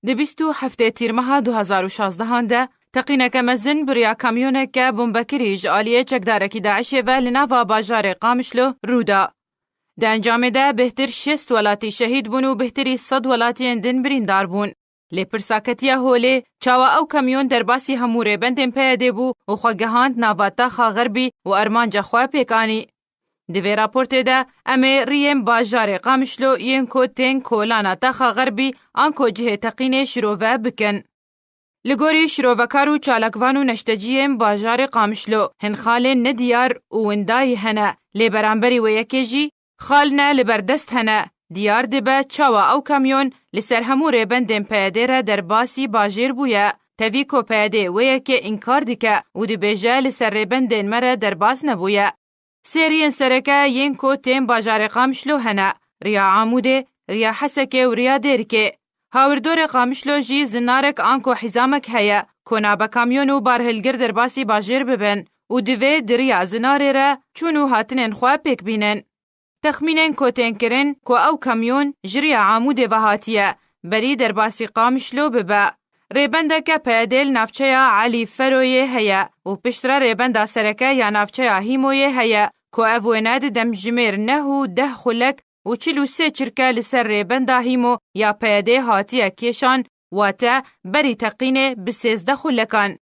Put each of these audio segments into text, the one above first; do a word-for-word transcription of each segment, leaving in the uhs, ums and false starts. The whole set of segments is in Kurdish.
Di bîst û heftê Tîrmeha du hezar û şazdehan de teqîneke mezin bi riya kamyoneke bombekirî ji aliyê çekdarekî DAIŞê ve li nava bajarê Qamişlo rû da. Di encamê de bêhtir şêst welatî şehîd bûn û bêhtirî sed welatiyên din birîndar bûn. Lê pirsa ketiye holê, çawa ew kamyon derbasî hemû rêbendên PYDê bû û xwe gihand nava taxa Xerbî û armanca xwe pêk anî? Di vê raportê de em ê riyên bajarê Qamişlo yên ku tên kolana taxa Xerbî anko cihê teqînê şirove bikin. Li gorî şirovekar û çalakvan û neşteciyên bajarê Qamişlo hin xalên nediyar û windayî hene, lê beramberî wê yekê jî xal ne li ber dest hene. Diyar dibe çawa ew kamyon li ser hemû rêbendên PYDê re derbasî bajêr bûye. Tevî ku PYDê wê yekê înkar dike û dibêje li ser rêbendên me re derbas nebûye. Sê riyên sereke yên ku tên bajarê Qamişlo hene, riya Amûdê, riya Hesekê û riya Dêrikê. Hawirdorê Qamişlo jî zinarek anko hîzamek heye ku nabe kamyon û barhilgir derbasî bajêr bibin û divê di riya zinarê re çûn û hatinên xwe pêk bînin. Texmînên ku tên kirin ku ew kamyon ji riya Amûdê ve hatiye, berî derbasî Qamişlo bibe. Rêbendeke PYDê li navçeya Elî Feroyê heye û piştre rêbenda sereke ya navçeya Hîmoyê heye ku ev wêne di demjimêr neh û deh xulek û çil û sê çirke li ser rêbenda Hîmo ya PYDê hatiye kêşan, wate berî teqînê bi sêzdeh xulekan.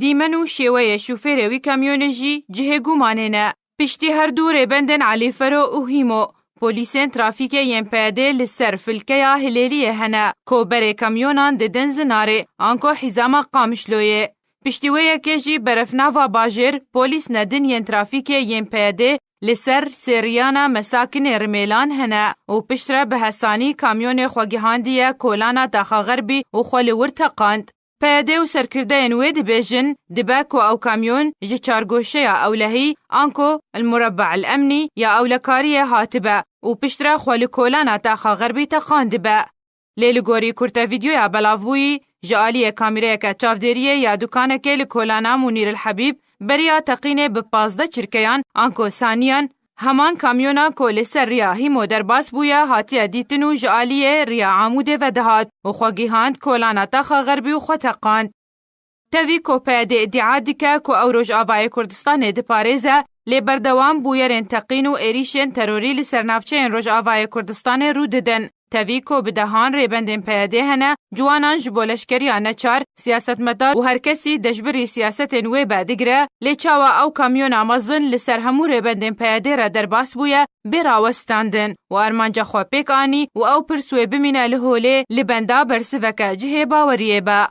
Dîmen û şêweyê şofêrê wî kamyonê jî cihê gumanê ne. Piştî her du rêbendên Elî Fero û Hîmo, polîsên trafîkê yên PYDê li ser filkeya Hilêliyê hene ku berê kamyonan didin Zinarê, anko hîzama Qamişloyê. Piştî wê yekê jî berevnava bajêr, polîs nedin yên trafîkê yên PYDê li ser sêriyana Mesakinê Rimêlan hene û piştre bi hesanî kamyonê xwe gihandiye kolana taxa Xerbî û xwe li wir teqand. PYD û serkirdeyên wê dibêjin, dibe ku ew kamyon ji çargoşeya ewlehî, anko El Murabba El Emnî ya ewlekariyê hatibe û piştre xwe li kolana taxa Xerbî teqandibe. Lê li gorî kurte vîdyoya belavbûyî, ji aliyê kamîreyeke çavdêriyê ya dukanekê li kolana Munîr El Habîb, beriya teqînê bi pazdeh çirkeyan, anko saniyan, heman kamyona ku li ser riya Hîmo derbas bûye hatiye dîtin û ji aliyê riya Amûdê ve dihat û xwe gihand kolana taxa Xerbî û xwe teqand. Tevî ku PYD îdia dike ku ew Rojavayê Kurdistanê diparêze, lê berdewam bûyerên teqîn û êrîşên terorî li ser navçeyên Rojavayê Kurdistanê rû didin. Tevî ku bi dehan rêbendên PYD hene, ciwanan ji bo leşkeriya neçar, siyasetmedar û her kesî deşbirî siyasetên wê be digire, lê çawa ew kamyona mezin li ser hemû rêbendên PYD re derbas bûye, bê rawestandin û armanca xwe pêk anî û ew pirs wê bimîne li holê li benda bersiveke cihê baweriyê be.